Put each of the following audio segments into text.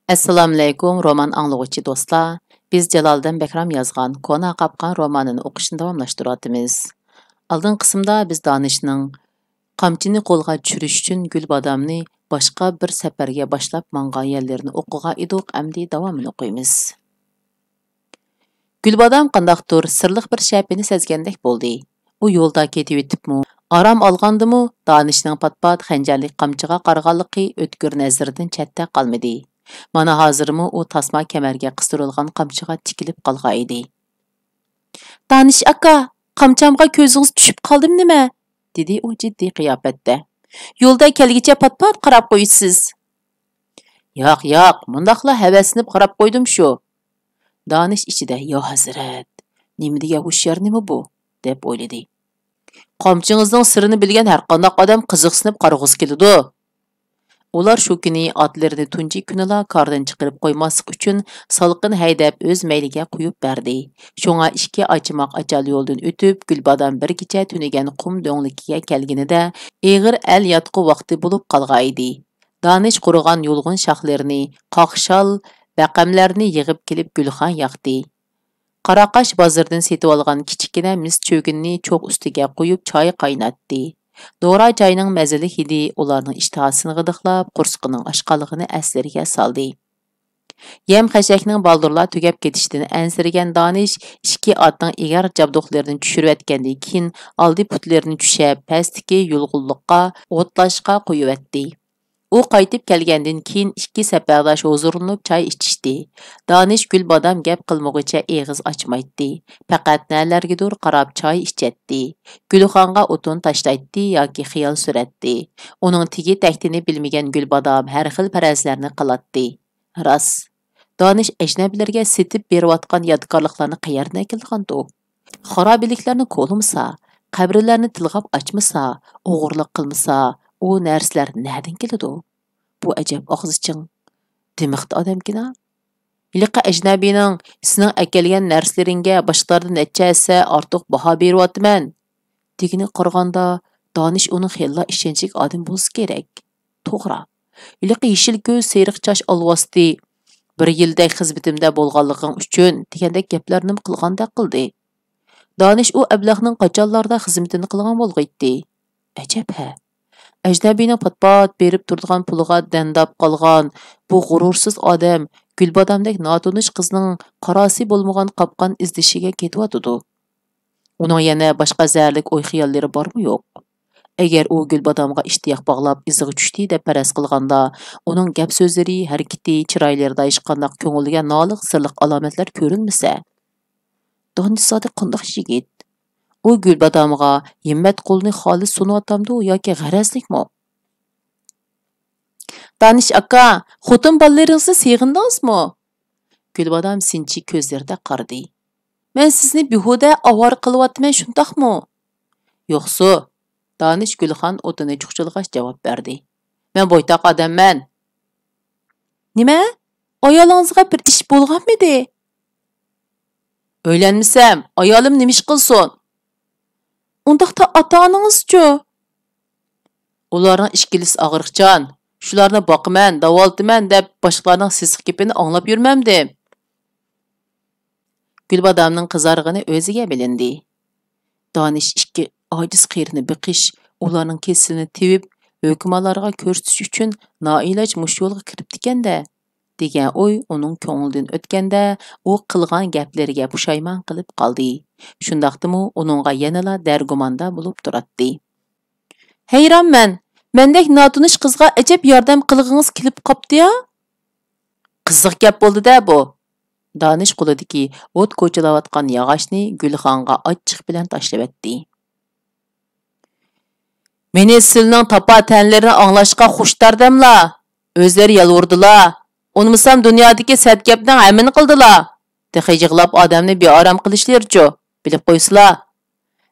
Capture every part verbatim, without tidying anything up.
ئەسسالامۇئەلەيكۇم، رومان ئاڭلىغۇچى دوستلار. بىز جالالىدىن بەكرام يازغان كونا قاپقان رومانىنى ئوقۇشنى داۋاملاشتۇرۇۋاتىمىز. ئالدىنقى قىسىمدا بىز دانىشنىڭ قامچىنى قولغا چۈشۈرۈش ئۈچۈن گۈلبادامنى باشقا بىر سەپەرگە باشلاپ ماڭغان يەرلىرىنى ئوقۇغان ئىدۇق، ئەمدى داۋامىنى ئوقۇيمىز. گۈلبادام قانداقتۇر سىرلىق بىر شەپىنى سەزگەندەك بولدى. ئۇ يولدا كېتىۋېتىپمۇ، ئارام ئالغاندىمۇ، دانىشنىڭ پات-پات خەنجەرلىك قامچىغا قارىغانلىقى ئۆتكۈر نەزىرىدىن چەتتە قالمىدى. مانا ھازىرمۇ ئۇ تاسما كەمەرگە قىستۇرۇلغان قامچىغا تىكىلىپ قالغان ئىدى. «دانىش ئاكا، قامچامغا كۆزىڭىز چۈشۈپ قالدىمۇ نېمە؟» دېدى ئۇ جىددىي قىياپەتتە. «يولدا كەلگۈچە پات-پات قاراپ قويىسىز.» «ياق، ياق، مۇنداقلا ھەۋەسلىنىپ قاراپ قويدۇم شۇ.» دانىش ئىچىدە، «يا ھەزرەت، نېمە دېگەن ھوشيار نېمە بۇ؟» دەپ ئويلىدى. «قامچىڭىزنىڭ سىرىنى بىلگەن ھەرقانداق ئادەم قىزىقسىنىپ قارىغۇسى كېلىدۇ.» ئۇلار شۇ كۈنى ئاتلىرىنى تۇنجى كۈنىلا كاردىن چىقىرىپ قويماسلىق ئۈچۈن سالقىن ھەيدەپ ئۆز مەيلىگە قويۇپ بەردى. شۇڭا ئىككى ئاچىماق ئاچال يولدىن ئۆتۈپ، گۈلبادام بىر كېچە تۈنىگەن قۇم دۆڭلۈكىگە كەلگىنىدە، ئېغىر ئەل ياتقۇ ۋاقتى بولۇپ قالغانىدى. دانىش قۇرۇغان يۇلغۇن شاخلىرىنى، قاقشال بەقەملەرنى يىغىپ كېلىپ گۈلخان ياقتى. قاراقاش بازىرىدىن سېتىۋالغان كىچىككىنە مىس چۆگۈننى چوغ ئۈستىگە قويۇپ چاي قايناتتى. دورا چاينىڭ مەززىلىك ھىدى ئۇلارنىڭ ئىشتىھاسىنى غىدىقلاپ، قورسىقىنىڭ ئاچقانلىقىنى ئەسلىرىگە سالدى. يەم-خەشەكنىڭ بالدۇرلا تۈگەپ كېتىشىدىن ئەنسىرىگەن دانىش ئىككى ئاتنىڭ ئېگەر جابدۇقلىرىنى چۈشۈرۈۋەتكەندىن كېيىن، ئالدى پۇتلىرىنى چۈشەپ، پەستىكى يۇلغۇنلۇققا ئوتلاشقا قويۇۋەتتى. ئۇ قايتىپ كەلگەندىن كېيىن ئىككى سەپەرداش ھۇزۇرلىنىپ چاي ئىچىشتى. دانىش گۈلبادام گەپ قىلمىغۇچە ئېغىز ئاچمايتتى. پەقەت نەلەرگىدۇر قاراپ چاي ئىچەتتى. گۈلخانغا ئوتۇن تاشلايتتى ياكى خىيال سۈرەتتى. ئۇنىڭ تېگى تەكتىنى بىلمىگەن گۈلبادام ھەر خىل پەرەزلەرنى قىلاتتى. راست، دانىش ئەجنەبىيلەرگە سېتىپ بېرىۋاتقان يادىكارلىقلارنى قەيەردىن ئەكېلىدىغاندۇ؟ خارابىلىكلەرنى كولىمىسا، قەبرىلەرنى تىلغاپ ئاچمىسا، ئوغرىلىق قىلمىسا، ئۇ نەرسىلەر نەدىن كېلىدۇ؟ بۇ ئەجەب ئاغزى چىڭ، دىمىقتى ئادەمكىنا. ھېلىقى ئەجنەبىينىڭ «سېنىڭ ئەكەلگەن نەرسىلىرىڭگە باشقىلاردىن نەچچە ھەسسە ئارتۇق باھا بېرىۋاتىمەن» دېگىنىگە قارىغاندا، دانىش ئۇنىڭ خېلىلا ئىشەنچلىك ئادەم بولسا كېرەك. توغرا، ھېلىقى يېشىل كۆز، سېرىق چاچ ئالۋاستى، «بىر يىلدەك خىزمىتىمدە بولغانلىقىڭ ئۈچۈن» دېگەندەك گەپلەرنىمۇ قىلغاندەك قىلدى. دانىش ئۇ ئەبلەخنىڭ قاچانلاردا خىزمىتىنى قىلغان بولغىيتتى؟ ئەجەب ھە! ئەجنەبىينىڭ پات-پات بېرىپ تۇرىدىغان پۇلىغا دەنداپ قالغان بۇ غۇرۇرسىز ئادەم گۈلبادامدەك ناتونۇش قىزنىڭ قاراسى بولمىغان قاپقان ئىزدىشىگە كېتىۋاتىدۇ. ئۇنىڭ يەنە باشقا زەھەرلىك ئوي-خىياللىرى بارمۇ يوق؟ ئەگەر ئۇ گۈلبادامغا ئىشتىياق باغلاپ ئىزىغا چۈشتى دەپ پەرەز قىلغاندا، ئۇنىڭ گەپ-سۆزلىرى، ھەرىكىتى، چىرايلىرىدا ھېچقانداق كۆڭۈلگە نالىق سىرلىق ئالامەتلەر كۆرۈنمىسە. دانىشزادە قانداق يىگىت؟ ئۇ گۈلبادامغا ھىممەت قولىنى خالىس سۇنۇۋاتامدۇ ياكى غەرەزلىكمۇ؟ دانىش ئاكا، خوتۇن بالىلىرىڭىزنى سېغىندىڭىزمۇ؟ گۈلبادام سىنچى كۆزلىرىدە قارىدى. مەن سىزنى بىھۇدە ئاۋارە قىلىۋاتىمەن، شۇنداقمۇ؟ يوقسۇ، دانىش گۈلخان ئوتىنى چۇخچىلىغاچ جاۋاب بەردى. مەن بويتاق ئادەممەن. نېمە؟ ئايالىڭىزغا بىر ئىش بولغانمىدى؟ ئۆيلەنمىسەم، ئايالىم نېمە ئىش قىلسۇن؟ ئۇنداقتا ئاتا-ئانىڭىزچۇ؟ ئۇلارنىڭ ئىككىلىسى ئاغرىقچان، شۇلارنى باقىمەن، داۋالىتىمەن دەپ باشقىلارنىڭ سېسىق گېپىنى ئاڭلاپ يۈرمەمدىم. گۈلبادامنىڭ قىزارغىنى ئۆزىگە بىلىندى. دانىش ئىككى ئاجىز قېرىنى بېقىش، ئۇلارنىڭ كېسىلىنى تېۋىپ، ھۆكۈمالارغا كۆرسىتىش ئۈچۈن نائىلاج مۇشۇ يولغا كىرىپتىكەن-دە، دېگەن ئوي ئۇنىڭ كۆڭلىدىن ئۆتكەندە، ئۇ قىلغان گەپلىرىگە پۇشايمان قىلىپ قالدى. شۇنداقتىمۇ ئۇنىڭغا يەنىلا دەرگۇماندا بولۇپ تۇراتتى. ھەيرانمەن، مەندەك ناتونۇش قىزغا ئەجەب ياردەم قىلغىڭىز كېلىپ قاپتۇ-يا؟ قىزىق گەپ بولدى-دە بۇ. دانىش قولىدىكى ئوت كوچىلاۋاتقان ياغاچنى گۈلخانغا ئاچچىق بىلەن تاشلىۋەتتى. مېنى سىلىنىڭ تاپا تەنلىرىنى ئاڭلاشقا خۇشتاردەملا؟ ئۆزلىرى يالۋۇردىلا. ئۇنىمىسام دۇنيادىكى سەت گەپنىڭ ھەممىنى قىلدىلا. تېخى يىغلاپ ئادەمنى بىئارام قىلىشلىرىچۇ؟ بىلىپ قويسىلا.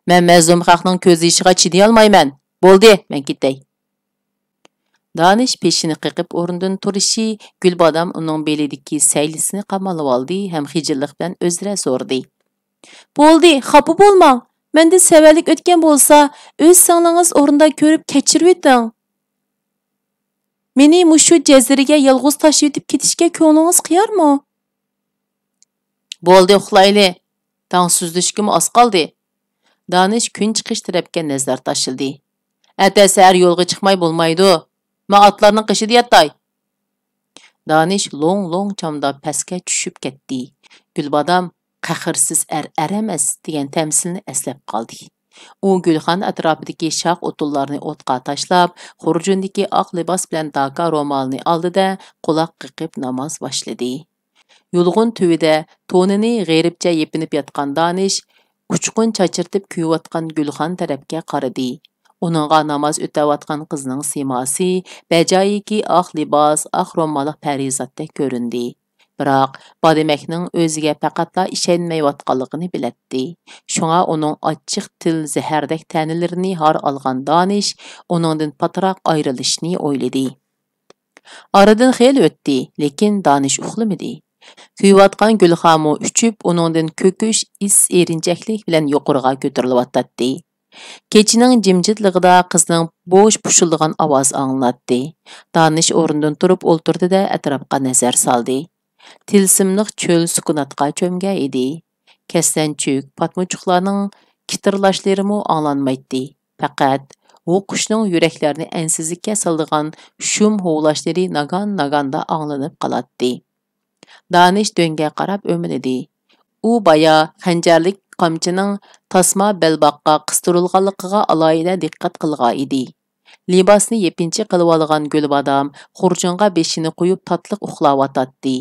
مەن مەزلۇم خەقنىڭ كۆز يېشىغا چىدىيالمايمەن. بولدى، مەن كېتەي. دانىش بېشىنى قېقىپ ئورنىدىن تۇرۇشى، گۈلبادام ئۇنىڭ بېلىدىكى سەيلىسىنى قاماللىۋالدى ھەم خىجىللىق بىلەن ئۆزرە سورىدى. بولدى، خاپا بولماڭ. مەندىن سەۋەنلىك ئۆتكەن بولسا، ئۆز سىڭلىڭىز ئورنىدا كۆرۈپ كەچۈرۈۋېتىڭ. مېنى مۇشۇ جەزىرىگە يالغۇز تاشلىۋېتىپ كېتىشكە كۆڭلىڭىز قىيارمۇ؟ بولدى، ئۇخلايلى. تاڭ سۈزۈلۈشكىمۇ ئاز قالدى. دانىش كۈن چىقىش تەرەپكە نەزەر تاشلىدى. ئەتە سەھەر يولغا چىقماي بولمايدۇ. مەن ئاتلارنىڭ قېشىدا ياتاي. دانىش لوڭ-لوڭ چامدا پەسكە چۈشۈپ كەتتى. گۈلبادام «قەھرسىز ئەر ئەر ئەمەس» دېگەن تەمسىلنى ئەسلەپ قالدى. ئۇ گۈلخانا ئەتراپىدىكى شاخ ئوتۇنلارنى ئوتقا تاشلاپ، خۇرجۇندىكى ئاق لىباس بىلەن داكا رومالىنى ئالدى-دە، قۇلاق قېقىپ ناماز باشلىدى. يۇلغۇن تۈۋىدە تونىنى غېرىبچە يېپىنىپ ياتقان دانىش ئۇچقۇن چاچرىتىپ كۆيۈۋاتقان گۈلخانا تەرەپكە قارىدى. ئۇنىڭغا ناماز ئۆتەۋاتقان قىزنىڭ سىيماسى، بەجايىكى ئاق لىباس، ئاق روماللىق پەرىزاتتەك كۆرۈندى. بىراق، بادىمەكنىڭ ئۆزىگە پەقەتلا ئىشەنمەيۋاتقانلىقىنى بىلەتتى. شۇڭا ئۇنىڭ ئاچچىق تىل زەھەردەك تەنىلىرىنى ھار ئالغان دانىش ئۇنىڭدىن پاتراق ئايرىلىشنى ئويلىدى. ئارىدىن خېلى ئۆتتى، لېكىن دانىش ئۇخلىمىدى. كۆيۈۋاتقان گۈلخانىمۇ ئۆچۈپ، ئۇنىڭدىن كۆكۈش ئىس ئېرىنچەكلىك بىلەن يۇقىرىغا كۆتۈرۈلۈۋاتاتتى. كېچىنىڭ جىمجىتلىقىدا قىزنىڭ بوش پۇشۇلدىغان ئاۋازى ئاڭلىناتتى. دانىش ئورنىدىن تۇرۇپ ئولتۇردى-دە، ئەتراپقا نەزەر سالدى. تىلسىملىق چۆل سۈكۈناتقا چۆمگەن ئىدى. كەسلەنچۈك، پاتمىچۇقلارنىڭ كىتىرلاشلىرىمۇ ئاڭلانمايتتى. پەقەت ھۇۋقۇشنىڭ يۈرەكلەرنى ئەنسىزلىككە سالىدىغان شۇم ھۇۋلاشلىرى ناگان-ناگاندا ئاڭلىنىپ قالاتتى. دانىش دۆڭگە قاراپ ئۆمىلىدى. ئۇ بايا خەنجەرلىك قامچىنىڭ تاسما بەلباغقا قىستۇرۇلغانلىقىغا ئالاھىدە دىققەت قىلغان ئىدى. لىباسنى يېپىنچا قىلىۋالغان گۈلبادام خۇرجۇنغا بېشىنى قويۇپ تاتلىق ئۇخلاۋاتاتتى.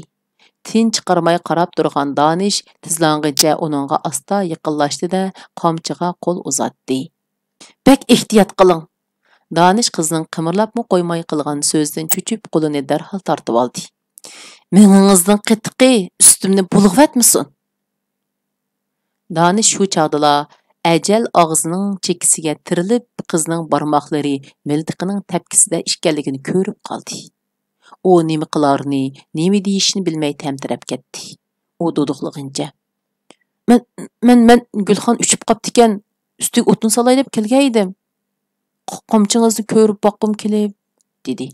تىن چىقارماي قاراپ تۇرغان دانىش تىزلانغىچە ئۇنىڭغا ئاستا يېقىنلاشتى-دە، قامچىغا قول ئۇزاتتى. بەك ئېھتىيات قىلىڭ! دانىش قىزنىڭ قىمىرلاپمۇ قويماي قىلغان سۆزىدىن چۆچۈپ، قولىنى دەرھال تارتىۋالدى. مېڭىڭىزنىڭ قېتىقى ئۈستۈمنى بۇلغىۋەتمىسۇن! دانىش شۇ چاغدىلا ئەجەل ئاغزىنىڭ چېكىسىگە تىرىلىپ، قىزنىڭ بارماقلىرى مىلتىقىنىڭ تەپكىسىدە ئىكەنلىكىنى كۆرۈپ قالدى. ئۇ نېمە قىلارىنى، نېمە دېيىشىنى بىلمەي تەمتىرەپ كەتتى. ئۇ دۇدۇقلىغىنىچە، مەن، مەن، مەن گۈلخان ئۆچۈپ قاپتىكەن، ئۈستىگە ئوتۇن سالاي دەپ كەلگەن ئىدىم. ق-، قامچىڭىزنى كۆرۈپ باققۇم كېلىپ، دېدى.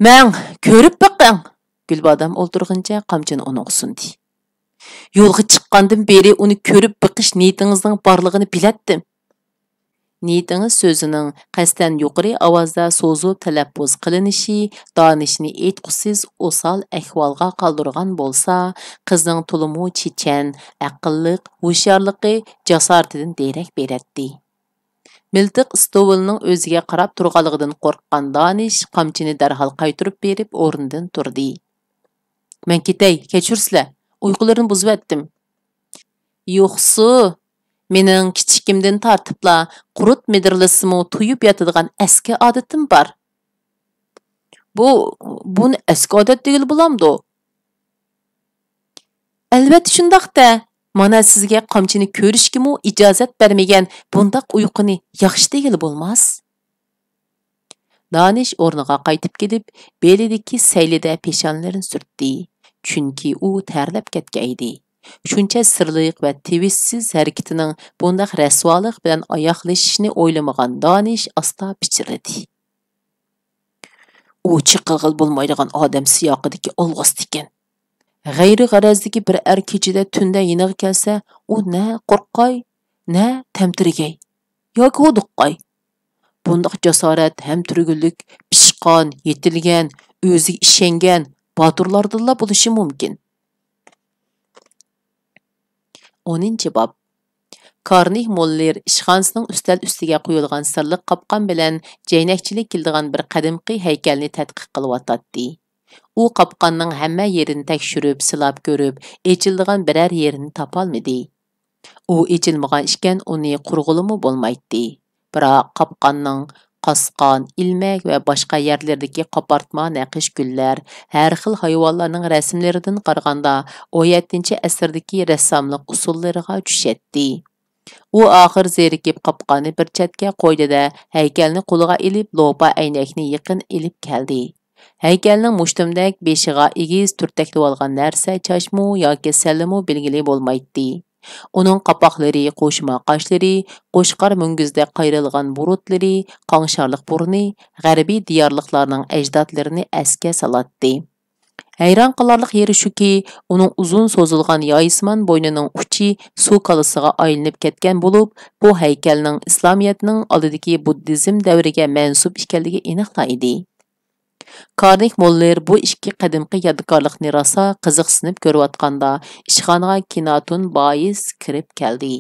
مەڭ، كۆرۈپ بېقىڭ! گۈلبادام ئولتۇرغىنىچە قامچىنى ئۇنىڭغا سۇندى. يولغا چىققاندىن بېرى ئۇنى كۆرۈپ بېقىش نىيىتىڭىزنىڭ بارلىقىنى بىلەتتىم. نىيىتىڭىز سۆزىنىڭ قەستەن يۇقىرى ئاۋازدا سوزۇپ تەلەپپۇز قىلىنىشى دانىشنى ئېيتقۇسىز ئوسال ئەھۋالغا قالدۇرغان بولسا، قىزنىڭ تولىمۇ چېچەن، ئەقىللىق، ھوشيارلىقى، جاسارىتىدىن دېرەك بېرەتتى. مىلتىق ئىستوۋۇلنىڭ ئۆزىگە قاراپ تۇرغانلىقىدىن قورققان دانىش قامچىنى دەرھال قايتۇرۇپ بېرىپ ئورنىدىن تۇردى. مەن كېتەي، كەچۈرسىلەر، ئۇيقۇلىرىنى بۇزۇۋەتتىم. يوقسۇ، مېنىڭ كىچىكىمدىن تارتىپلا قۇرت مىدىرلىسىمۇ تويۇپ ياتىدىغان ئەسكى ئادىتىم بار. بۇ، بۇنى ئەسكى ئادەت دېگىلى بولامدۇ؟ ئەلۋەتتە شۇنداق-دە، مانا سىزگە قامچىنى كۆرۈشكىمۇ ئىجازەت بەرمىگەن بۇنداق ئۇيقۇنى ياخشى دېگىلى بولماس. دانىش ئورنىغا قايتىپ كېلىپ، بېلىدىكى سەيلىدە پېشانىلىرىنى سۈرتتى، چۈنكى ئۇ تەرلەپ كەتكەن ئىدى. شۇنچە سىرلىق ۋە تىۋىشسىز ھەرىكىتىنىڭ بۇنداق رەسۋالىق بىلەن ئاياغلىشىشىنى ئويلىمىغان دانىش ئاستا پىچىرلىدى. ئۇ چېقىلغىلى بولمايدىغان ئادەم سىياقىدىكى ئالۋاستىكەن. غەيرىي غەرەزدىكى بىر ئەر كېچىدە تۈندە يېنىغا كەلسە، ئۇ نە قورقاي، نە تەمتىرىگەي ياكى ھودۇققاي. بۇنداق جاسارەت ھەم تۈرگۈنلۈك پىشقان، يېتىلگەن، ئۆزىگە ئىشەنگەن باتۇرلاردىنلا بولۇشى مۇمكىن. ئونىنچى باب. كارنېگ موللېر ئىشخانىسىنىڭ ئۈستەل ئۈستىگە قويۇلغان سىرلىق قاپقان بىلەن جەينەكچىلىك كېلىدىغان بىر قەدىمكى ھەيكەلنى تەتقىق قىلىۋاتاتتى. ئۇ قاپقاننىڭ ھەممە يېرىنى تەكشۈرۈپ، سىلاپ كۆرۈپ، ئېچىلىدىغان بىرەر يېرىنى تاپالمىدى. ئۇ ئېچىلمىغان ئىكەن، ئۇنى قۇرغىلىمۇ بولمايتتى. بىراق قاپقاننىڭ قاسقان، ئىلمەك ۋە باشقا يەرلىرىدىكى قاپارتما نەقىش گۈللەر، ھەر خىل ھايۋانلارنىڭ رەسىملىرىدىن قارىغاندا، ئون يەتتىنچى ئەسىردىكى رەسساملىق ئۇسۇللىرىغا چۈشەتتى. ئۇ ئاخىر زېرىكىپ قاپقاننى بىر چەتكە قويدى-دە، ھەيكەلنى قولىغا ئېلىپ، لوپا ئەينەكنى يېقىن ئېلىپ كەلدى. ھەيكەلنىڭ مۇشتۇمدەك بېشىغا ئېگىز تۈرتەكلىۋالغان نەرسە چاچمۇ ياكى سەللىمۇ بىلگىلى بولمايتتى. ئۇنىڭ قاپاقلىرى، قوشما قاشلىرى، قوچقار مۈڭگۈزدەك قايرىلغان بۇرۇتلىرى، قاڭشارلىق بۇرنى غەربىي دىيارلىقلارنىڭ ئەجدادلىرىنى ئەسكە سالاتتى. ھەيران قالارلىق يېرى شۇكى، ئۇنىڭ ئۇزۇن سوزۇلغان يايسىمان بوينىنىڭ ئۇچى سۇ كالىسىغا ئايلىنىپ كەتكەن بولۇپ، بۇ ھەيكەلنىڭ ئىسلامىيەتنىڭ ئالدىدىكى بۇددىزم دەۋرىگە مەنسۇپ ئىكەنلىكى ئېنىقلا ئىدى. كارنىك موللېر بۇ ئىككى قەدىمكى يادىكارلىقنى راسا قىزىقسىنىپ كۆرۈۋاتقاندا، ئىشخانىغا كىناتون بايىس كىرىپ كەلدى.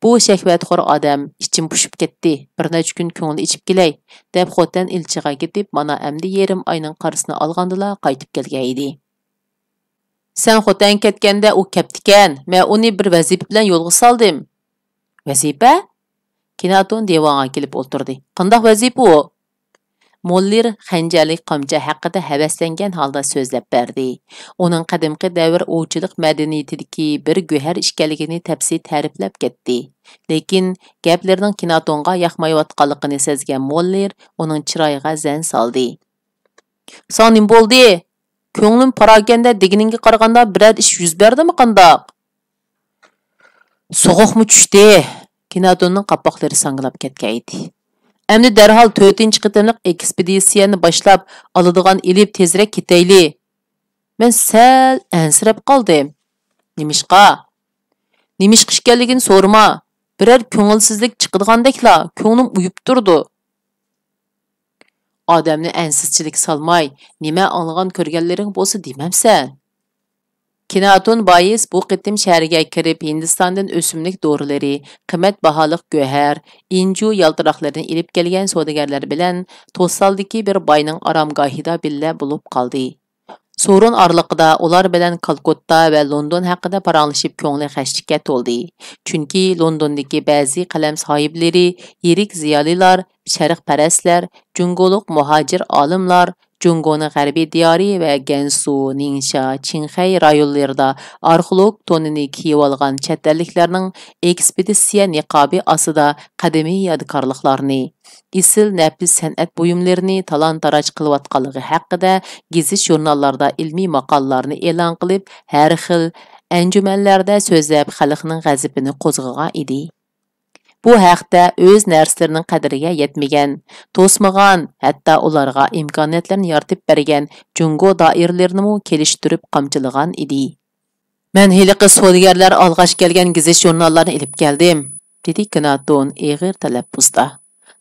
بۇ شەھۋەتخور ئادەم، ئىچىم پۇشۇپ كەتتى، بىر نەچچە كۈن كۆڭۈل ئېچىپ كېلەي، دەپ خوتەن ئىلچىغا كېتىپ، مانا ئەمدى يېرىم ئاينىڭ قارىسىنى ئالغاندىلا قايتىپ كەلگەن ئىدى. سەن خوتەنگە كەتكەندە ئۇ كەپتىكەن، مەن ئۇنى بىر ۋەزىپە بىلەن يولغا سالدىم. ۋەزىپە؟ كىناتون دىۋانغا كېلىپ ئولتۇردى. قانداق ۋەزىپە ئۇ؟ موللېر خەنجەرلىك قامچا ھەققىدە ھەۋەسلەنگەن ھالدا سۆزلەپ بەردى. ئۇنىڭ قەدىمكى دەۋر ئوۋچىلىق مەدەنىيىتىدىكى بىر گۆھەر ئىكەنلىكىنى تەپسىلىي تەرىپلەپ كەتتى. لېكىن گەپلىرىنىڭ كىناتونغا ياقمايۋاتقانلىقىنى سەزگەن موللېر ئۇنىڭ چىرايىغا زەن سالدى. ساڭا نېمە بولدى؟ كۆڭلۈم پاراكەندە دېگىنىڭگە قارىغاندا بىرەر ئىش يۈز بەردىمۇ قانداق؟ سوغۇقمۇ چۈشتى؟ كىناتوننىڭ قاپاقلىرى ساڭگىلاپ كەتكەن ئىدى. ئەمدى دەرھال تۆتىنچى قېتىملىق ئېكسپېدىتسىيەنى باشلاپ، ئالىدىغان ئېلىپ تېزرەك كېتەيلى. مەن سەل ئەنسىرەپ قالدىم. نېمىشقا؟ نېمىشقا ئىكەنلىكىنى سورىما. بىرەر كۆڭۈلسىزلىك چىقىدىغاندەكلا كۆڭلۈم ئۇيۇپ تۇرىدۇ. ئادەمنى ئەنسىزچىلىككە سالماي، نېمە ئاڭلىغان كۆرگەنلىرىڭ بولسا دېمەمسەن؟ كىناتون بايىس بۇ قېتىم شەھەرگە كىرىپ، ھىندىستاندىن ئۆسۈملۈك دورىلىرى، قىممەت باھالىق گۆھەر، ئىنجۇ يالتىراقلىرىنى ئېلىپ كەلگەن سودىگەرلەر بىلەن توسالدىكى بىر باينىڭ ئارامگاھىدا بىللە بولۇپ قالدى. سورۇن ئارىلىقىدا ئۇلار بىلەن كالكۇتتا ۋە لوندون ھەققىدە پاراڭلىشىپ، كۆڭلى خەشلىككە تولدى. چۈنكى لوندوندىكى بەزى قەلەم ساھىبلىرى، يىرىك زىيالىيلار، شەرقپەرەسلەر، جۇڭگولۇق مۇھاجىر ئالىملار، جۇڭگونىڭ غەربىي دىيارى ۋە گەنسۇ، نىڭشا، چىڭخەي رايونلىرىدا ئارخېئولوگ تونىنى كىيىۋالغان چەت ئەللىكلەرنىڭ ئېكسپېدىتسىيە نىقابى ئاستىدا قەدىمىي يادىكارلىقلارنى، ئېسىل نەپىس سەنئەت بۇيۇملىرىنى تالان-تاراج قىلىۋاتقانلىقى ھەققىدە گېزىت-ژۇرناللاردا ئىلمىي ماقالىلەرنى ئېلان قىلىپ، ھەر خىل ئەنجۈمەنلەردە سۆزلەپ، خەلقنىڭ غەزىپىنى قوزغىغان ئىدى. بۇ ھەقتە ئۆز نەرسىلىرىنىڭ قەدرىگە يەتمىگەن، توسمىغان، ھەتتا ئۇلارغا ئىمكانىيەتلەرنى يارىتىپ بەرگەن جۇڭگو دائىرىلىرىنىمۇ كېلىشتۈرۈپ قامچىلىغان ئىدى. مەن ھېلىقى سودىگەرلەر ئالغاچ كەلگەن گېزىت-ژۇرناللارنى ئېلىپ كەلدىم، دېدى كىناتون ئېغىر تەلەپپۇزدا.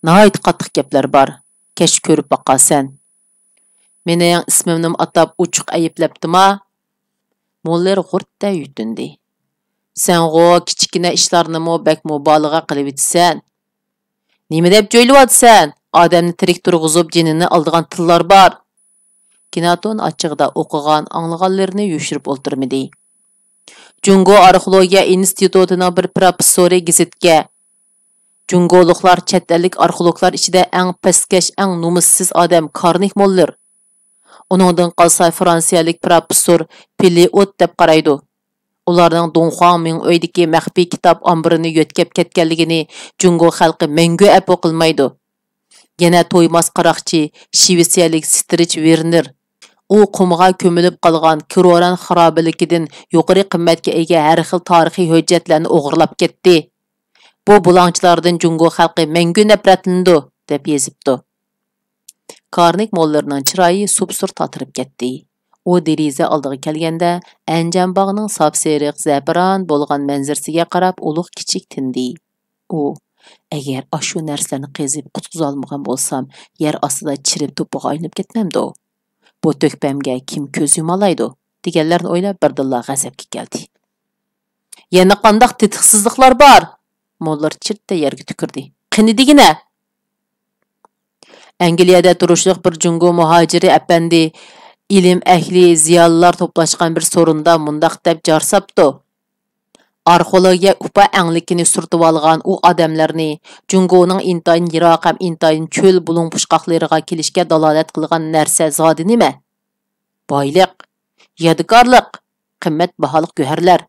ناھايىتى قاتتىق گەپلەر بار. كەچتە كۆرۈپ باقارسەن. مېنىڭ ئىسمىمنىمۇ ئاتاپ ئوچۇق ئەيىبلەپتىما؟ موللېر غۇرتتە يۈتۈندى. سەنغۇ كىچىككىنە ئىشلارنىمۇ بەك مۇبالىغە قىلىۋېتىسەن. نېمە دەپ جۆيلۈۋاتىسەن؟ ئادەمنى تىرىك تۇرغۇزۇپ، جېنىنى ئالىدىغان تىللار بار. كىناتون ئاچچىقىدا ئوقۇغان، ئاڭلىغانلىرىنى يوشۇرۇپ ئولتۇرمىدى. جۇڭگو ئارخېئولوگىيە ئىنستىتۇتىنىڭ بىر پروفېسسورى گېزىتكە، جۇڭگولۇقلار چەت ئەللىك ئارخېئولوگلار ئىچىدە ئەڭ پەسكەش، ئەڭ نومۇسسىز ئادەم كارنېگى موللېر. ئۇنىڭدىن قالسا فرانسىيەلىك پروفېسسور پىللېئوت دەپ قارايدۇ. ئۇلارنىڭ دۇڭخۇاڭ مىڭئۆيدىكى مەخپىي كىتاب ئامبىرىنى يۆتكەپ كەتكەنلىكىنى جۇڭگو خەلقى مەڭگۈ ئەپۇ قىلمايدۇ. يەنە تويماس قاراقچى، شىۋېتسىيەلىك سترىچ ۋېرنېر. ئۇ قۇمغا كۆمۈلۈپ قالغان كروران خارابىلىكىدىن يۇقىرى قىممەتكە ئىگە ھەر خىل تارىخىي ھۆججەتلەرنى ئوغرىلاپ كەتتى. بۇ بۇلاڭچىلاردىن جۇڭگو خەلقى مەڭگۈ نەپرەتلىنىدۇ، دەپ يېزىپتۇ. كارنېگى موللېرنىڭ چىرايى سۇپسۇرە تاتىرىپ كەتتى. ئۇ دېرىزە ئالدىغا كەلگەندە، ئەنجان باغنىڭ ساپسېرىق زەپىران بولغان مەنزىرىسىگە قاراپ ئۇلۇغ كىچىك تىندى. ئۇ، ئەگەر ئاشۇ نەرسىلەرنى قېزىپ قۇتقۇزالمىغان بولسام، يەر ئاستىدا چىرىپ توپىغا ئايلىنىپ كەتمەمدۇ؟ بۇ تۆھپەمگە كىم كۆز يۇمالايدۇ؟ دېگەنلەرنى ئويلاپ بىردىنلا غەزەپكە كەلدى. يەنە قانداق تېتىقسىزلىقلار بار؟ موللېر چىرتتە يەرگە تۈكۈردى. قېنى دېگىنە! ئەنگلىيەدە تۇرۇشلۇق بىر جۇڭگو مۇھاجىرى ئەپەندى، ئىلىم ئەھلى، زىيالىيلار توپلاشقان بىر سورۇندا مۇنداق دەپ جار ساپتۇ: ئارخېئولوگىيە ئۇپا ئەڭلىكىنى سۈرتۈۋالغان ئۇ ئادەملەرنى جۇڭگونىڭ ئىنتايىن يىراق ھەم ئىنتايىن چۆل بۇلۇڭ-پۇچقاقلىرىغا كېلىشكە دالالەت قىلغان نەرسە زادى نېمە؟ بايلىق، يادىكارلىق، قىممەت باھالىق گۆھەرلەر.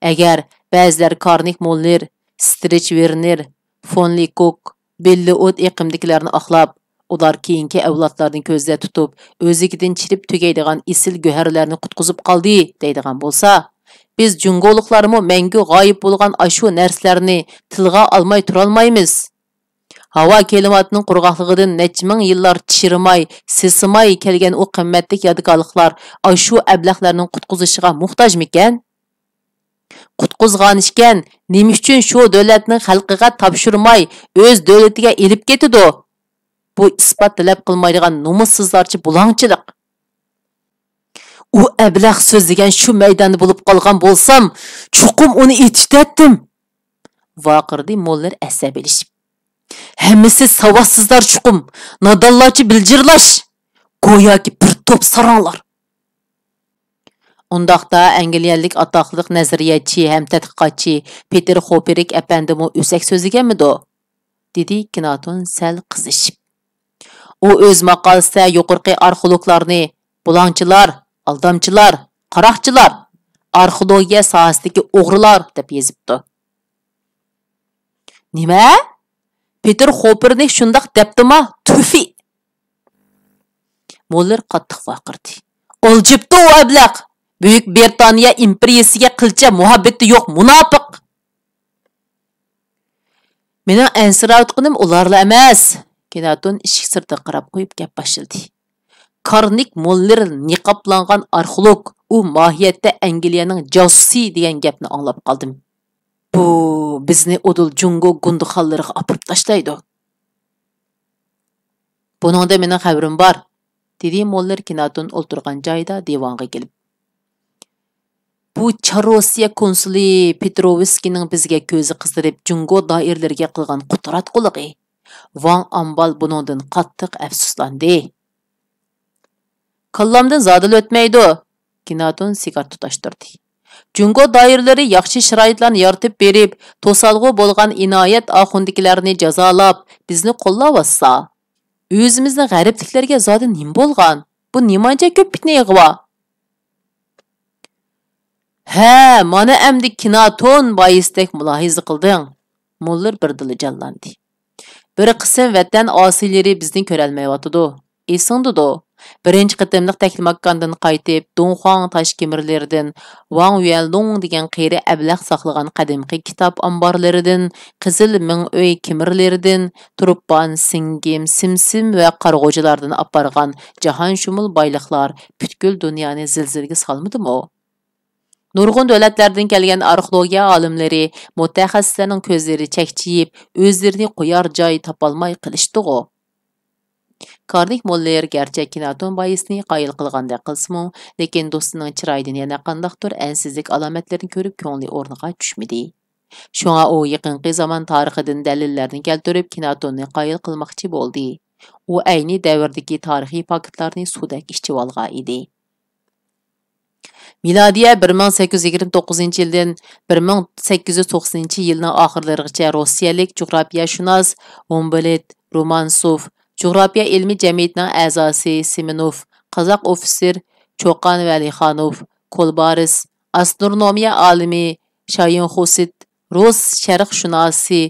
ئەگەر بەزىلەر كارنېگى موللېر، سترىچ ۋېرنېر، فون لېكوك، بىللېئوت ئېقىمدىكىلەرنى ئاقلاپ، ئۇلار كېيىنكى ئەۋلادلارنى كۆزدە تۇتۇپ، ئۆزلۈكىدىن چىرىپ تۈگەيدىغان ئېسىل گۆھەرلەرنى قۇتقۇزۇپ قالدى، دەيدىغان بولسا، بىز جۇڭگولۇقلارمۇ مەڭگۈ غايىب بولغان ئاشۇ نەرسىلەرنى تىلغا ئالماي تۇرالمايمىز. ھاۋا كىلىماتىنىڭ قۇرغاقلىقىدىن نەچچە مىڭ يىللار چىرىماي، سېسىماي كەلگەن ئۇ قىممەتلىك يادىكارلىقلار ئاشۇ ئەبلەخلەرنىڭ قۇتقۇزۇشىغا موھتاجمىكەن؟ قۇتقۇزغان ئىكەن، نېمە ئۈچۈن شۇ دۆلەتنىڭ خەلقىگە تاپشۇرماي، ئۆز دۆلىتىگە ئېلىپ كېتىدۇ؟ بۇ ئىسپات تەلەپ قىلمايدىغان نومۇسسىزلارچە بۇلاڭچىلىق. ئۇ ئەبلەخ سۆزلىگەن شۇ مەيداندا بولۇپ قالغان بولسام، چوقۇم ئۇنى ئېتىتەتتىم، ۋارقىرىدى موللېر ئەسەبىيلىشىپ. ھەممىسى ساۋاتسىزلار چوقۇم، نادانلارچە بىلجىرلاش، گوياكى بىر توپ ساراڭلار. ئۇنداقتا ئەنگلىيەلىك ئاتاقلىق نەزەرىيەچى ھەم تەتقىقاتچى پېتېر خوپېرىك ئەپەندىمۇ ئۆسەك سۆزلىگەنمىدۇ؟ دېدى كىناتون سەل قىزىشىپ. ئۇ ئۆز ماقالىسىدە يۇقىرىقى ئارخېئولوگلارنى بۇلاڭچىلار، ئالدامچىلار، قاراقچىلار، ئارخېئولوگىيە ساھەسىدىكى ئوغرىلار دەپ يېزىپتۇ. نېمە؟ پېتېر خوپېرنىك شۇنداق دەپتىما؟ تۈفى! موللېر قاتتىق ۋارقىرىدى. ئالجىپتۇ ئۇ ئەبلەخ! بۈيۈك بىرىتانىيە ئىمپېرىيىسىگە قىلچە مۇھەببىتى يوق مۇناپىق! مېنىڭ ئەنسىرەۋاتقىنىم ئۇلارلا ئەمەس. كىناتون ئىشىك سىرتىغا قاراپ قويۇپ گەپ باشلىدى. كارنىك موللېر نىقابلانغان ئارخېئولوگ، ئۇ ماھىيەتتە ئەنگلىيەنىڭ جاسۇسى دېگەن گەپنى ئاڭلاپ قالدىم. بۇ بىزنى ئۇدۇل جۇڭگو گۇندىخانلىرىغا ئاپىرىپ تاشلايدۇ. بۇنىڭدا مېنىڭ خەۋىرىم بار، دېدى موللېر كىناتون ئولتۇرغان جايىدا دىۋانغا كېلىپ. بۇ چار روسىيە كونسۇلى پېتروۋسكىينىڭ بىزگە كۆزى قىزىرىپ، جۇڭگو دائىرىلىرىگە قىلغان قۇتراتقۇلۇقى. ۋاڭ ئامبال بۇنىڭدىن قاتتىق ئەپسۇسلاندى. كاللامدىن زادىلا ئۆتمەيدۇ. كىناتون سىگار تۇتاشتۇردى. جۇڭگو دائىرىلىرى ياخشى شارائىتلارنى يارىتىپ بېرىپ، توسالغۇ بولغان ئىنايەت ئاخۇندىكىلەرنى جازالاپ، بىزنى قوللاۋاتسا، ئۆزىمىزنى غەربلىكلەرگە زادى نېمە بولغان؟ بۇ نېمانچە كۆپ پىتنە ئىغۋا؟ ھە، مانا ئەمدى كىناتون بايىستەك مۇلاھىزە قىلدىڭ. موللېر بىردىنلا جانلاندى. بىر قىسىم ۋەتەن ئاسىيلىرى بىزنى كۆرەلمەيۋاتىدۇ. ئېسىڭدىدۇ، بىرىنچى قېتىملىق تەكلىماكاندىن قايتىپ، دۇڭخۇاڭ تاش كېمىرلىرىدىن، ۋاڭ يۈەنلۇڭ دېگەن قېرى ئەبلەخ ساقلىغان قەدىمكى كىتاب ئامبارلىرىدىن، قىزىل مىڭ ئۆي كېمىرلىرىدىن، تۇرپان، سىڭگىم، سىمسىم ۋە قارىغۇچىلاردىن ئاپارغان جاھانشۇمۇل بايلىقلار پۈتكۈل دۇنيانى زىلزىلىگە سالمىدىمۇ؟ نۇرغۇن دۆلەتلەردىن كەلگەن ئارخېئولوگىيە ئالىملىرى، مۇتەخەسسىسلەرنىڭ كۆزلىرى چەكچىيىپ، ئۆزلىرىنى قويار جاي تاپالماي قېلىشتىغۇ. كارنىك موللېر گەرچە كىناتون بايىسنى قايىل قىلغاندەك قىلسىمۇ، لېكىن دوستىنىڭ چىرايىدىن يەنە قانداقتۇر ئەنسىزلىك ئالامەتلىرىنى كۆرۈپ، كۆڭلى ئورنىغا چۈشمىدى. شۇڭا ئۇ يېقىنقى زامان تارىخىدىن دەلىللەرنى كەلتۈرۈپ، كىناتوننى قايىل قىلماقچى بولدى. ئۇ ئەينى دەۋردىكى تارىخىي پاكىتلارنى سۇدەك ئىچىۋالغان ئىدى. مىلادىيە بىر مىڭ سەككىز يۈز يىگىرمە توققۇزىنچى يىلدىن بىر مىڭ سەككىز يۈز توقسىنىنچى يىلنىڭ ئاخىرلىرىغىچە روسىيەلىك جۇغراپىيەشۇناس ھۇمبولت رومانسوف، جۇغراپىيە ئىلمىي جەمئىيىتىنىڭ ئەزاسى سىمېنوف، قازاق ئوفىتسېر چوقان ۋەلىخانوف، كولبارس، ئاسترونومىيە ئالىمى شايىنخوسېت، رۇس شەرقشۇناسى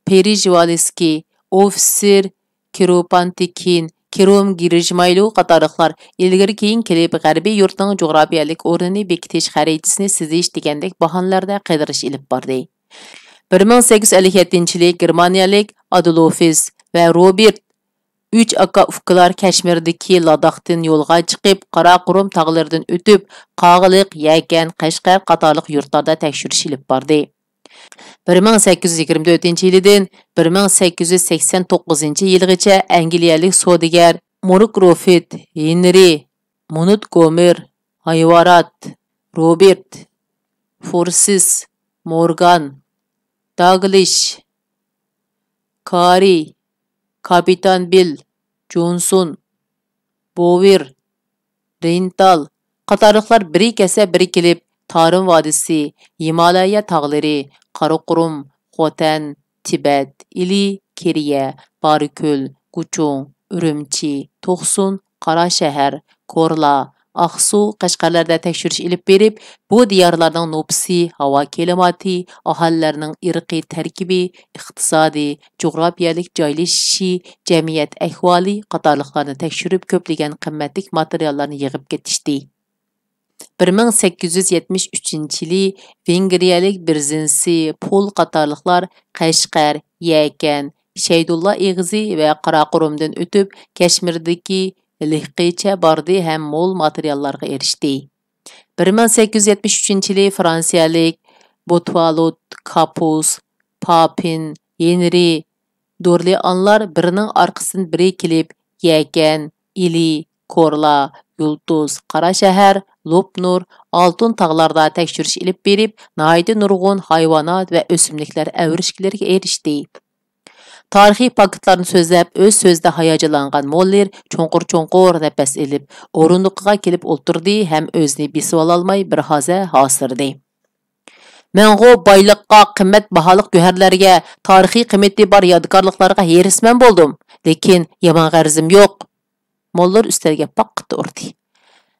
پېرىژېۋالسكىي، ئوفىتسېر كىروپانتىكىن، كىروم گىرىژمايلو قاتارلىقلار ئىلگىرى كېيىن كېلىپ، غەربىي يۇرتنىڭ جۇغراپىيەلىك ئورنىنى بېكىتىش خەرىتىسىنى سىزىش دېگەندەك باھانىلەردە قىدىرىش ئېلىپ باردى. بىر مىڭ سەككىز يۈز ئەللىك يەتتىنچى يىلى گېرمانىيەلىك ئادولفىس ۋە روبېرت ئۈچ ئاكا-ئۇكىلار كەشمىردىكى لاداختىن يولغا چىقىپ، قاراقۇرۇم تاغلىرىدىن ئۆتۈپ، قاغىلىق، يەكەن، قەشقەر قاتارلىق يۇرتلاردا تەكشۈرۈش ئېلىپ باردى. بىر مىڭ سەككىز يۈز يىگىرمە تۆتىنچى يىلىدىن بىر مىڭ سەككىز يۈز سەكسەن توققۇزىنچى يىلىغىچە ئەنگلىيەلىك سودىگەر مورك روفىت، ھېنرى، مونتگومېر، ھايۋارات، روبېرت، فورسىس، مورگان، داگلىش، كارى، كاپىتان بىل، جونسون، بوۋېر، رېنتال قاتارلىقلار بىرى كەتسە بىرى كېلىپ، تارىم ۋادىسى، ھىمالايا تاغلىرى، قاراقۇرۇم، خوتەن، تىبەت، ئىلى، كېرىيە، بارىكۆل، گۇچۇڭ، ئۈرۈمچى، توقسۇن، قاراشەھەر، كورلا، ئاقسۇ، قەشقەرلەردە تەكشۈرۈش ئېلىپ بېرىپ، بۇ دىيارلارنىڭ نوپۇسى، ھاۋا كىلىماتى، ئاھالىلەرنىڭ ئىرقىي تەركىبى، ئىقتىسادى، جۇغراپىيەلىك جايلىشىشى، جەمئىيەت ئەھۋالى قاتارلىقلارنى تەكشۈرۈپ، كۆپلىگەن قىممەتلىك ماتېرىياللارنى يىغىپ كېتىشتى. بىر مىڭ سەككىز يۈز يەتمىش ئۈچىنچى يىلى ۋېنگرىيەلىك بىرزىنسى پول قاتارلىقلار قەشقەر، يەكەن، شەيدۇللا ئېغىزى ۋە قاراقۇرۇمدىن ئۆتۈپ، كەشمىردىكى لىققىچە باردى ھەم مول ماتېرىياللارغا ئېرىشتى. بىر مىڭ سەككىز يۈز يەتمىش ئۈچىنچى يىلى فرانسىيەلىك بوتۋالوت، كاپۇس، پاپىن، ھېنرى، دورلېئانلار بىرىنىڭ ئارقىسىدىن بىرى كېلىپ، يەكەن، ئىلى، كورلا، يۇلتۇز، قاراشەھەر، لوپنۇر، ئالتۇن تاغلاردا تەكشۈرۈش ئېلىپ بېرىپ، ناھايىتى نۇرغۇن ھايۋانات ۋە ئۆسۈملۈكلەر ئەۋرىشكىلىرىگە ئېرىشتى. تارىخىي پاكىتلارنى سۆزلەپ، ئۆز سۆزىدە ھاياجانلانغان موللېر چوڭقۇر-چوڭقۇر نەپەس ئېلىپ، ئورۇندۇقىغا كېلىپ ئولتۇردى ھەم ئۆزىنى بېسىۋالالماي بىر ھازا ھاسىرىدى. مەنغۇ بايلىققا، قىممەت باھالىق گۆھەرلەرگە، تارىخىي قىممىتى بار يادىكارلىقلارغا ھېرىسمەن بولدۇم، لېكىن يامان غەرىزىم يوق. موللېر ئۈستەلگە پاققىدە ئۇردى.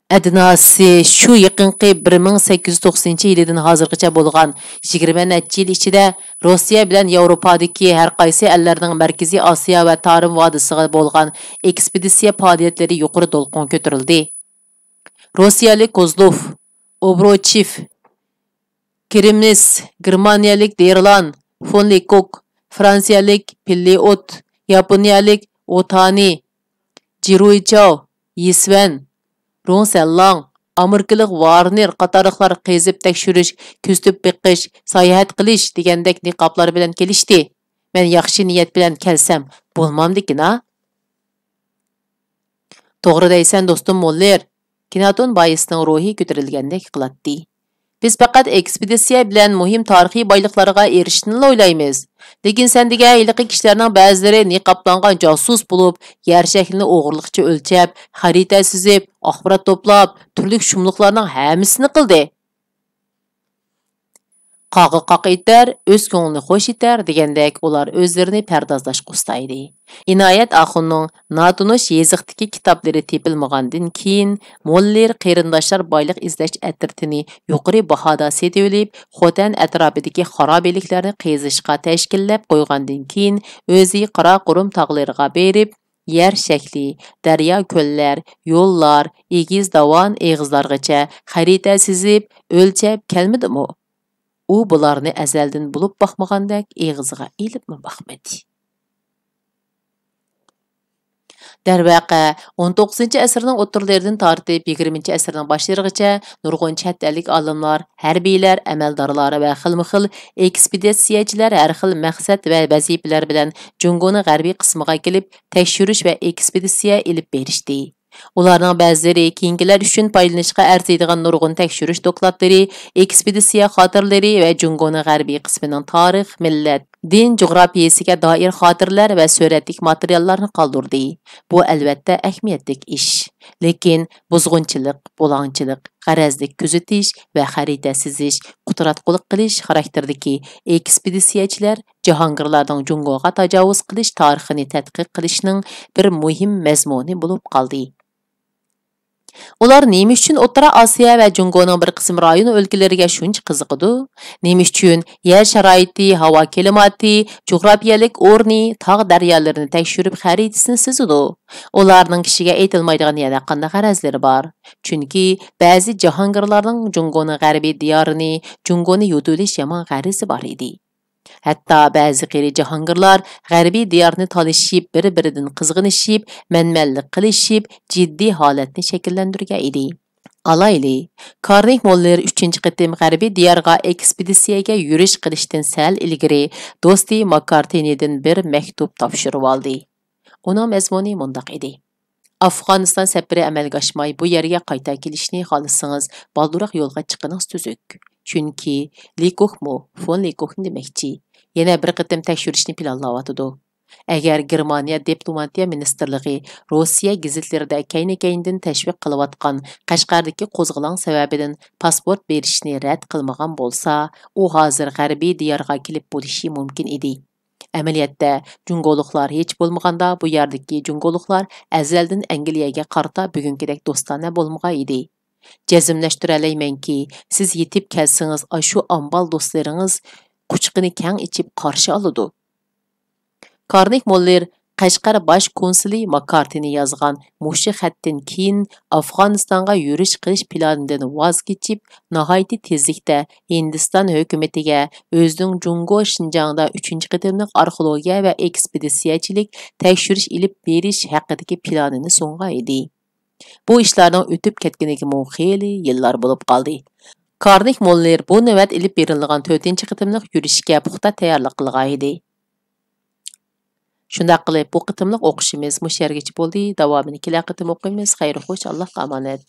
ئەدناسى شۇ يېقىنقى بىر مىڭ سەككىز يۈز توقسىنىنچى يىلىدىن ھازىرغىچە بولغان يىگىرمە نەچچە يىل ئىچىدە روسىيە بىلەن ياۋروپادىكى ھەر قايسى ئەللەرنىڭ مەركىزىي ئاسىيا ۋە تارىم ۋادىسىغا بولغان ئېكسپېدىتسىيە پائالىيەتلىرى يۇقىرى دولقۇنغا كۆتۈرۈلدى. روسىيەلىك كوزلوف، ئوبروچېف، كىرىمىس، گېرمانىيەلىك دېرلان، فون لېكوك، فرانسىيەلىك پىللىئوت، ياپونىيەلىك ئوتانى، جىرويچاۋ، يىسۋەن، رۇڭ سەنلاڭ، ئامېرىكىلىق ۋارنېر قاتارلىقلار قېزىپ تەكشۈرۈش، كۆزىتىپ بېقىش، ساياھەت قىلىش دېگەندەك نىقابلار بىلەن كېلىشتى. مەن ياخشى نىيەت بىلەن كەلسەم بولمامدىكىنا؟ توغرا دەيسەن، دوستۇم موللېر، كېناتون بايىسنىڭ روھى كۆتۈرۈلگەندەك قىلاتتى. بىز پەقەت ئېكسپېدىتسىيە بىلەن مۇھىم تارىخىي بايلىقلارغا ئېرىشىشنىلا ئويلايمىز. لېكىن سەن دېگەن ھېلىقى كىشىلەرنىڭ بەزىلىرى نىقابلانغان جاسۇس بولۇپ، يەر شەكلىنى ئوغرىلىقچە ئۆلچەپ، خەرىتە سىزىپ، ئاخبارات توپلاپ، تۈرلۈك شۇملۇقلارنىڭ ھەممىسىنى قىلدى. «قاغا قاق ئېتەر، ئۆز كۆڭلىنى خوش ئېتەر» دېگەندەك، ئۇلار ئۆزلىرىنى پەردازلاشقا ئۇستا ئىدى. ئىنايەت ئاخۇننىڭ ناتونۇش يېزىقتىكى كىتابلىرى تېپىلمىغاندىن كېيىن، موللېر قېرىنداشلار بايلىق ئىزدەش ئەترىتىنى يۇقىرى باھادا سېتىۋېلىپ، خوتەن ئەتراپىدىكى خارابىلىكلەرنى قېزىشقا تەشكىللەپ قويغاندىن كېيىن، ئۆزى قاراقۇرۇم تاغلىرىغا بېرىپ، يەر شەكلى، دەريا، كۆللەر، يوللار، ئېگىز داۋان ئېغىزلارغىچە خەرىتە سىزىپ، ئۆلچەپ كەلمىدىمۇ؟ ئۇ بۇلارنى ئەزەلدىن بولۇپ باقمىغاندەك ئېغىزىغا ئېلىپمۇ باقمىدى. دەرۋەقە، ئون توققۇزىنچى ئەسىرنىڭ ئوتتۇرىلىرىدىن تارتىپ يىگىرمىنچى ئەسىرنىڭ باشلىرىغىچە نۇرغۇن چەت ئەللىك ئالىملار، ھەربىيلەر، ئەمەلدارلار ۋە خىلمۇ خىل ئېكسپېدىتسىيەچىلەر ھەر خىل مەقسەت ۋە ۋەزىپىلەر بىلەن جۇڭگونىڭ غەربىي قىسمىغا كېلىپ، تەكشۈرۈش ۋە ئېكسپېدىتسىيە ئېلىپ بېرىشتى. ئۇلارنىڭ بەزىلىرى كېيىنكىلەر ئۈچۈن پايدىلىنىشقا ئەرزىيدىغان نۇرغۇن تەكشۈرۈش دوكلاتلىرى، ئېكسپېدىتسىيە خاتىرىلىرى ۋە جۇڭگونىڭ غەربىي قىسمىنىڭ تارىخ، مىللەت، دىن جۇغراپىيەسىگە دائىر خاتىرىلەر ۋە سۈرەتلىك ماتېرىياللارنى قالدۇردى. بۇ، ئەلۋەتتە، ئەھمىيەتلىك ئىش. لېكىن بۇزغۇنچىلىق، بۇلاڭچىلىق، غەرەزلىك كۆزىتىش ۋە خەرىتە سىزىش، قۇتراتقۇلۇق قىلىش خاراكتېرىدىكى ئېكسپېدىتسىيەچىلەر جاھانگىرلارنىڭ جۇڭگوغا تاجاۋۇز قىلىش تارىخىنى تەتقىق قىلىشنىڭ بىر مۇھىم مەزمۇنى بولۇپ قالدى. ئۇلار نېمە ئۈچۈن ئوتتۇرا ئاسىيا ۋە جۇڭگونىڭ بىر قىسىم رايون ئۆلكىلىرىگە شۇنچە قىزىقىدۇ؟ نېمە ئۈچۈن يەر شارائىتى، ھاۋا كىلىماتى، جۇغراپىيەلىك ئورنى، تاغ دەريالىرىنى تەكشۈرۈپ خەرىتىسىنى سىزىدۇ؟ ئۇلارنىڭ كىشىگە ئېيتىلمايدىغان يەنە قانداق غەرەزلىرى بار؟ چۈنكى بەزى جاھانگىرلارنىڭ جۇڭگونىڭ غەربىي دىيارىنى، جۇڭگونى يۇتۇۋېلىش يامان غەرىزى بار ئىدى. ھەتتا بەزى قېرى جاھانگىرلار غەربىي دىيارنى تالىشىپ، بىر-بىرىدىن قىزغىنىشىپ، مەنمەنلىك قىلىشىپ، جىددىي ھالەتنى شەكىللەندۈرگەن ئىدى. ئالايلى، كارنېگ موللېر ئۈچىنچى قېتىم غەربىي دىيارغا ئېكسپېدىتسىيەگە يۈرۈش قىلىشتىن سەل ئىلگىرى دوستى ماككارتىنىدىن بىر مەكتۇپ تاپشۇرۇۋالدى. ئۇنىڭ مەزمۇنى مۇنداق ئىدى. ئافغانىستان سەپىرى ئەمەلگە ئاشماي، بۇ يەرگە قايتا كېلىشنى خالىسىڭىز، بالدۇرراق يولغا چىققىنىڭىز تۈزۈك. چۈنكى لىكوكمۇ، فون لىكوكنى دېمەكچى، يەنە بىر قېتىم تەكشۈرۈشنى پىلانلاۋاتىدۇ. ئەگەر گېرمانىيە دىپلوماتىيە مىنىستىرلىقى روسىيە گېزىتلىرىدە كەينى-كەينىدىن تەشۋىق قىلىۋاتقان قەشقەردىكى قوزغىلاڭ سەۋەبىدىن پاسپورت بېرىشنى رەت قىلمىغان بولسا، ئۇ ھازىر غەربىي دىيارغا كېلىپ بولۇشى مۇمكىن ئىدى. ئەمەلىيەتتە، جۇڭگولۇقلار ھېچ بولمىغاندا بۇ يەردىكى جۇڭگولۇقلار ئەزەلدىن ئەنگلىيەگە قارىتا بۈگۈنكىدەك دوستانە بولمىغان ئىدى. جەزملەشتۈرەلەيمەنكى، سىز يېتىپ كەلسىڭىز، ئاشۇ ئامبال دوستلىرىڭىز قۇچىقىنى كەڭ ئېچىپ قارشى ئالىدۇ. كارنېگ موللېر قەشقەر باش كونسۇلى ماكارتىنى يازغان مۇشۇ خەتتىن كېيىن ئافغانىستانغا يۈرۈش قىلىش پىلانىدىن ۋاز كېچىپ، ناھايىتى تېزلىكتە ھىندىستان ھۆكۈمىتىگە ئۆزىنىڭ جۇڭگو شىنجاڭدا ئۈچىنچى قېتىملىق ئارخېئولوگىيە ۋە ئېكسپېدىتسىيەچىلىك تەكشۈرۈش ئېلىپ بېرىش ھەققىدىكى پىلانىنى سۇنغان ئىدى. بۇ ئىشلارنىڭ ئۆتۈپ كەتكىنىگىمۇ خېلى يىللار بولۇپ قالدى. كارنېگ موللېر بۇ نۆۋەت ئېلىپ بېرىلىدىغان تۆتىنچى قېتىملىق يۈرۈشكە پۇختا تەييارلىق قىلغان ئىدى. شۇنداق قىلىپ، بۇ قېتىملىق ئوقۇشىمىز مۇشۇ يەرگىچە بولدى. داۋامىنى كېلەر قېتىم ئوقۇيمىز. خەير خوش، ئاللاھقا ئامانەت.